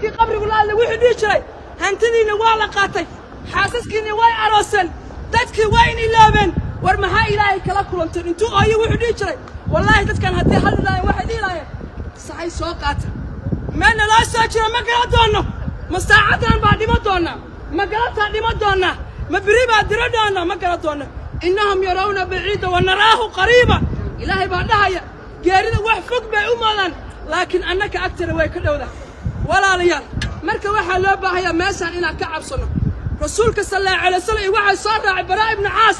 Kii qabrigu la hadlay wuxuu dhihi jiray: "Hantidiinna waa la qaatay, xaasaskiinna way arooseen, dadkii waa in iloobeen. War maxaa Ilaahay kala kulanteen?" Intuu ooyo wuxuu dhihi jiray: "Wallaahi, dadkan haddii hadli lahayen, waxay dhihi lahayen saxay soo qaata. Meel naloo soo jiro ma garan doonno. Ma saacaddan baa dhimo doonnaa? Ma galabtaa dhimo doonnaa? Ma beri baa diro doonnaa? Ma garan doonno. إنهم يرونه بعيدا ونراه قريبا." Ilaahay baa dhahaya: geerida wax fog bay u moodaan, laakiin annaka agtana way ka dhowda. Walaalayaal, marka waxaa loo baahayaa meeshaan inaan ka cabsanno. Rasuulka sal Allahu alay wasalam iyo waxaa soo raacay Baraa ibnu Caas.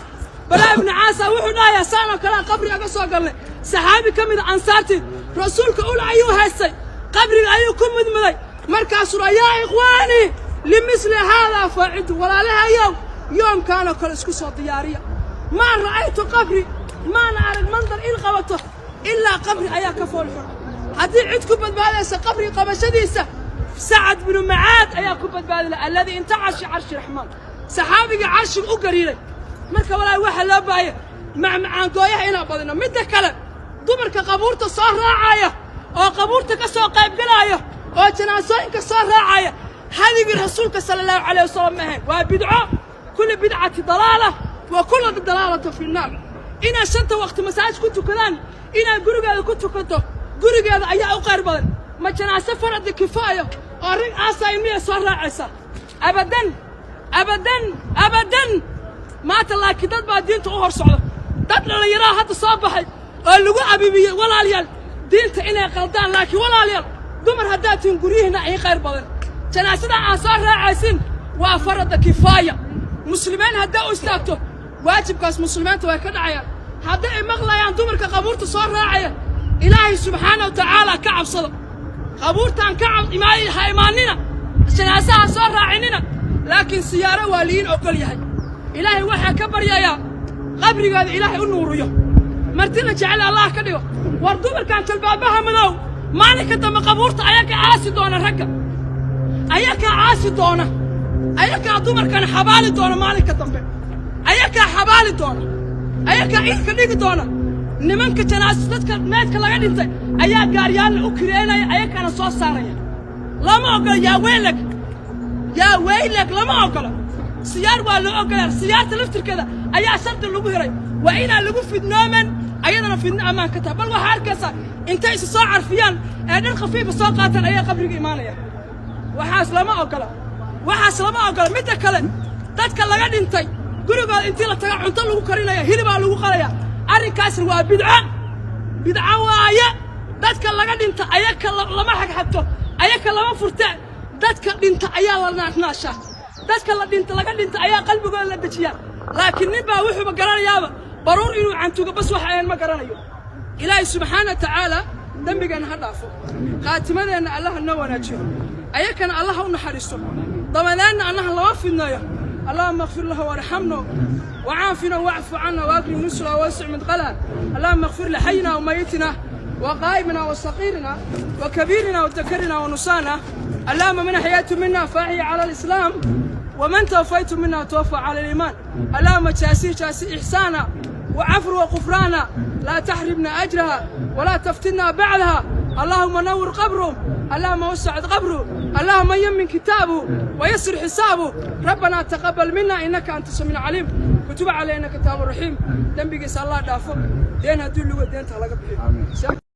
Baraa ibnu Caasa wuxuu dhahayaa: saan oo kalea qabri aga soo galnay. Saxaabi ka mida ansaartii rasuulka ul ayuu haystay, qabriga ayuu ku mudmuday. Markaasuu: "يا إخواني، لمثل هذا فأعدوا." Walaalahayow, yoomkaanoo kale isku soo diyaariya. ما رأيت قبري, maana arag mandar il qabato ilaa qabri ayaa ka fool xun. Haddii cid ku badbaadaysa qabri qabashadiisa, Sacad binu Macaad ayaa ku badbaadi laha, الذي انتعش عرش الرحمن, saxaabigii carshiga u gariiray. Marka walaal, waxaa loo baahaya macmacaangooyaha inaan badino. Midda kale, dumarka qabuurta soo raacaya oo qabuurta ka soo qaybgalaya oo janaasooyinka soo raacaya, hadigii rasuulka sala Allahu calayh wasalam ma ahayn, waa bidco. كل بدعة ضلالة وكل ضلالة في النار. Inaad shanta waqti masaajid ku tukadaan, inaad gurigeeda ku tukato, gurigeeda ayaa u qayr badan. Ma janaaso faradi kifaaya oo rag aasaayo miyay soo raacaysa? Abadan, abadan, abadan. Maanta laakiin dad baa diinta u hor socda, dad dhallinyaraha hadda soo baxay oo lagu abibiyey, walaalayaal, diinta inay qaldaan. Laakiin walaalayaal, dumar haddaad tihiin, guryihiinna ii qayr badan. Janaasada aad soo raacaysin waa farada kifaaya. Muslimiin haddaa u istaagto, waajibkaas muslimiinta way ka dhacayaan. Hadday ay maqlayaan dumarka qabuurta soo raacaya, Ilaahay subxaana wa tacaala ka cabsada. Qabuurtaan ka ha imaanina, janaasaha soo raacinina, laakiin siyaaro waa liin ogol yahay. Ilaahay waxaa ka baryayaa qabrigaada Ilaahay u nuuriyo, martida jecel Allah ka dhigo. War dumarkan jalbaabaha madow, maalinka dambe qabuurta ayaga aasi doona, ragga ayakaa aasi doona, ayakaa dumarkan xabaali doona. Maalinka dambe ayakaa xabaali doona, ayakaa iilka dhigi doona. Nimanka janaas dadka meedka laga dhintay ayaa gaaryaalla u kireynaya, ayakana soo saaraya. Lama ogola. Yaa weylak, yaa weylak, lama ogola. Siyaar waa loo ogolaa. Siyaarta laftirkeeda ayaa shardi lagu hiray: waa inaan lagu fidnooman, ayadana fidno ammaan ka tahay. Bal waxaa arkaysaa intay isu soo carfiyaan ee dhar khafiifa soo qaataan ayaa qabriga imaanaya. Waxaas lama ogola, waxaas lama ogola. Midda kale, dadka laga dhintay gurigooda intii la taga cunto lagu karinaya, hilibaa lagu qalaya. Arrinkaasna waa bidco, bidco waaye. Dadka laga dhinta ayaka lama xagxagto, ayaka lama furte. Dadka dhinta ayaa la naashnaashaa, dadka la dhinta laga dhinta ayaa qalbigooda la dejiyaa. Laakiin nin baa wuxuuba garanayaaba baruur inuu cantugo bas, wax ayan ma garanayo. Ilaahay subxaana wa tacaala dembigeenna ha dhaafo, khaatimadeenna Allaha noo wanaajiyo, ayakana Allaha u naxariisto, dabadeedna Allaha lama fidneeyo. اللهم اغفر له وارحمنا وعافنا واعف عنا واكرم نزله ووسع مدخله. اللهم اغفر لحينا وميتنا وغائبنا وصغيرنا وكبيرنا وذكرنا وأنثانا. اللهم من أحييت منا فأحي على الإسلام، ومن توفيت منا توفى على الإيمان. اللهم جازه جازه إحسانا وعفوا وغفرانا، لا تحرمنا أجرها ولا تفتنا بعدها. اللهم نور قبره، اللهم وسع قبره، اللهم يمن كتابه ويسر حسابه. ربنا تقبل منا إنك أنت السميع العليم وتب علينا إنك التواب الرحيم. Dembigiisa Allah dhaafo. Deen haddii luga deenta laga bixiyo.